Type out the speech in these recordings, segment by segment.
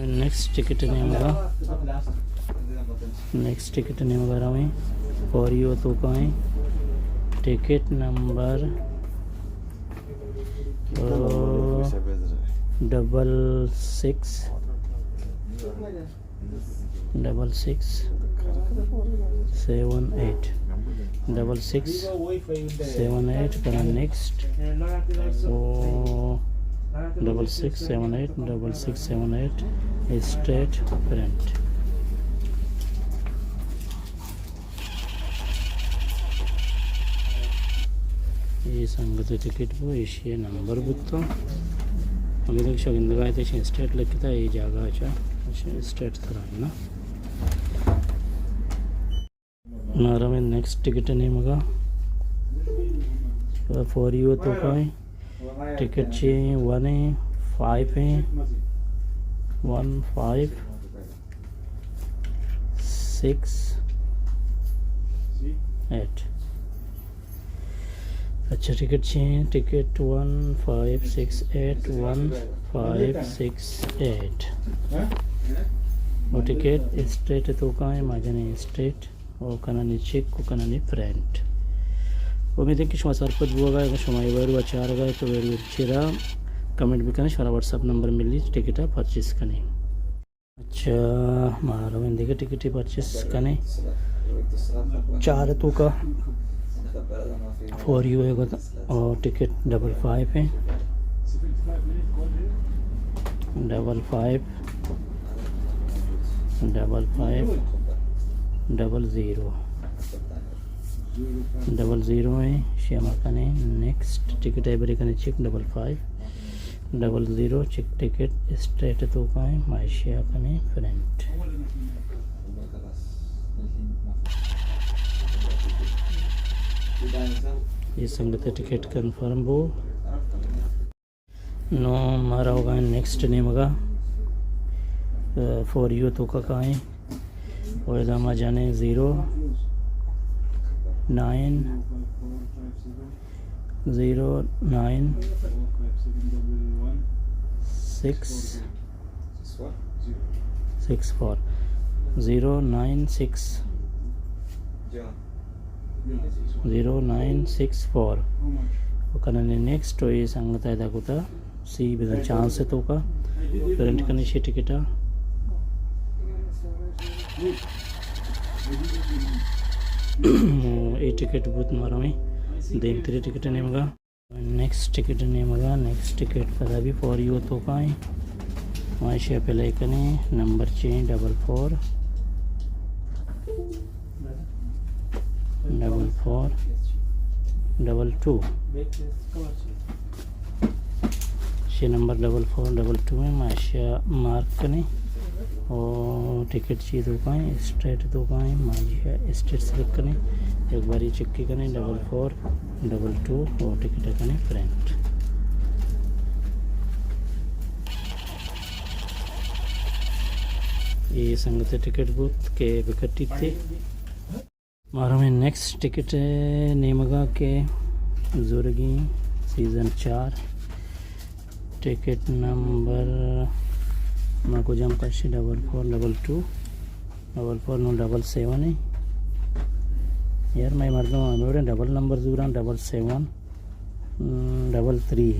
Next ticket نیمگا، next ticket نیمگا رویں۔ فور یو توکا ایں۔ ٹکٹ نمبر، آ، double six, double six seven eight, double six seven eight. کنا نیکسٹ۔ او، double six seven eight, double six seven eight, state print. اے سنگت ٹکٹ بو، ایشی نمبر بوتو۔ اگہ دیکھ شو گندگا ایت، ایشی اسٹیٹ لکھتا، اے جاگہ چا اسٹیٹ تران نا۔ ما رویں نیکسٹ ٹکٹ نیمگا۔ فور یو توکا ایں۔ ٹکٹ چی ایں؟ ون ایں، فائیو ایں، ون فائیو سکس ایٹ۔ اچھا، ٹکٹ چی ایں؟ Ticket one five six eight, one five six eight. او ٹکٹ اسٹیٹ توکا ایں، ما جنیں اسٹیٹ۔ او کننی چیک او کننی پرنٹ۔ امید ایں کہ شما سرپد بوگا، اگر شما اے ویڈیو چارگا تو ویڈیو چیرا کمنٹ بکنیں، شمارا واٹس ایپ نمبر ملی، ٹکٹ پرچیز کنیں۔ اچھا، ما رویں دیگہ ٹکٹ پرچیز کنیں۔ چار توکا فور یو اے گوتا۔ او ٹکٹ ڈبل فائیو ایں۔ Double five, double five, double zero. Double zero ایں، شما کنیں نیکسٹ ٹکٹ اے بری کنیں check, double five, double zero, check ticket state توکا ایں، ما ایشی کنیں پرنٹ۔ اے سنگت ٹکٹ کنفرم بو۔ نوں ما روگا ایں نیکسٹ نیمگا، آ، فور یو توکا کائیں۔ او ادا ما جنیں zero nine, zero nine six six four, zero nine six, zero nine six four. او کننی نیکسٹ، او اے سنگت ادا کتا، سی بزن چانس توکا پرنٹ کنی شی ٹکٹا۔ اے ٹکٹ بوت، ما رویں دیمتری ٹکٹ نیمگا۔ نیکسٹ ٹکٹ نیمگا، نیکسٹ ٹکٹ پدا بھی فور یو توکا ایں۔ ما ایشی پلے کنیں، نمبر چی ایں؟ Double four, double four, double two. ایشی number double four, double two ایں، ما ایشی مارک کنیں۔ او ٹکٹ چی توکا ایں؟ اسٹیٹ توکا ایں، ما ایشی اسٹیٹ سلیکٹ کنیں۔ ایک باری چیک کنیں، ڈبل فور، ڈبل ٹو، او ٹکٹ کنیں پرنٹ۔ اے سنگت ٹکٹ بوت کہ بکٹیت۔ ما رویں نیکسٹ ٹکٹ نیمگا کہ زورگی سیزن چار، ٹکٹ نمبر ما کجام کشی؟ Double four, double two, double four نوں ڈبل سیون ایں۔ یار، مئے مردم ہمے وڑیں ڈبل نمبر زوراں، double seven, double three,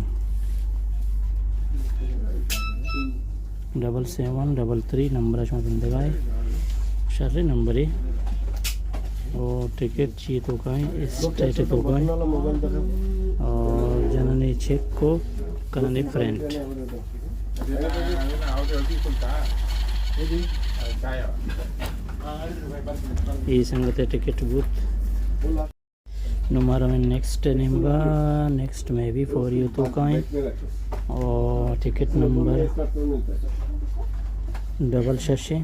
double seven, double three number شما گندگا ایں۔ شریں نمبرے۔ او ٹکٹ چی توکا ایں؟ اسٹیٹ توکا ایں۔ او جننی چیک او کننی پرنٹ۔ اے سنگت ٹکٹ بوت۔ نوں ما رویں نیکسٹ نیمگا، نیکسٹ مئے بھی فور یو توکا ایں۔ او ٹکٹ نمبر ڈبل شش ایں۔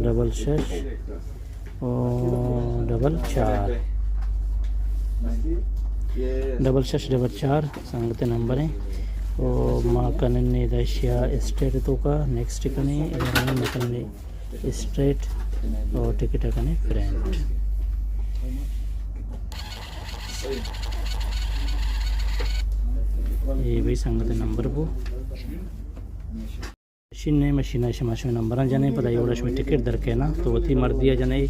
ڈبل شش او ڈبل چار۔ ڈبل شش ڈبل چار سنگت نمبر ایں۔ او ما کنیں ادا ایشی اسٹیٹ توکا نیکسٹ کنیں، ادا ما کنیں اسٹیٹ او ٹکٹ کنیں پرنٹ۔ اے بھئی سنگت نمبر بو۔ مشین نے، مشین ءَ شما شمئے نمبراں جنے، پدا اے وڑا شمئے ٹکٹ در کئے نا، تو وتی مردی ءَ جنے،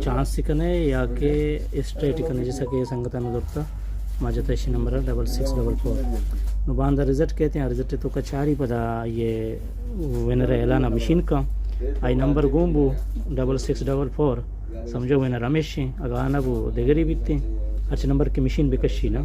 چانس کنے یا کہ اسٹریٹ کنے، جیسا کہ سنگتاں درتا ما جتا اشی number double six double four. نو باندا رزلٹ کئیت، رزلٹ توکا چاری پدا اے ونر اعلان مشین کا، آئی نمبر گون بو ڈبل سکس ڈبل فور، سمجھو ونر ہمیش ایں، اگاں آ نہ بو دگری بیتیں، ہرچ نمبر کہ مشین بکشی نا۔